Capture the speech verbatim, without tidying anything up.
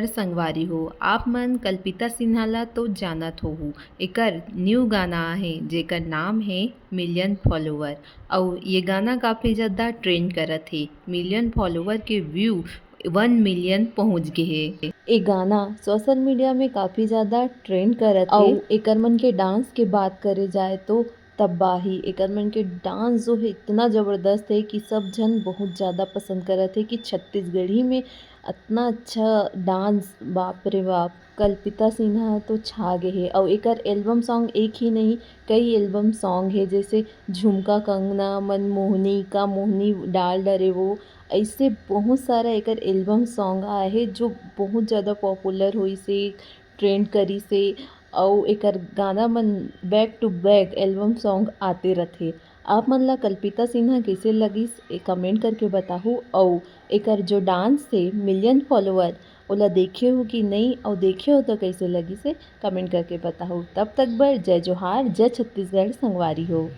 संगवारी हो, आप मन कल्पिता सिन्हा ला तो जानत होहू। एकर न्यू गाना आहे जेकर नाम हे मिलियन फॉलोअर। अउ ये गाना काफी ज्यादा ट्रेंड करत हे। मिलियन फॉलोअर के व्यू वन मिलियन पहुंच गे हे। ये गाना सोशल मीडिया में काफी ज्यादा ट्रेंड करत हे। अउ एकर मन के डांस के बात करे जाए तो तबाही। एकर मन के डांस जो है इतना जबरदस्त है कि सब झन बहुत ज्यादा पसंद करत है कि छत्तीसगढ़ी में इतना अच्छा डांस, बाप रे बाप। कल्पिता सिन्हा तो छा गे हे। अउ एकर एल्बम सॉन्ग एक ही नहीं, कई एल्बम सॉन्ग है, जैसे झुमका कंगना, मनमोहनी, का मोहनी डाल डरे वो, ऐसे बहुत सारा एकर एल्बम सॉन्ग आए हे जो बहुत ज्यादा पॉपुलर होइस हे, ट्रेंड करिस हे। अउ एकर गाना मन back to back album song आते रथे। आप मन ला कल्पिता सिन्हा कइसे लगिस, ए कमेंट करके बताहू। अउ एकर जो डांस हे मिलियन फॉलोअर, ओला देखे हो कि नहीं, अउ देखे हो तो कइसे लगिस हे, कमेंट करके बताहू। तब तक बर जय जोहार, जय छत्तीसगढ़ संगवारी हो।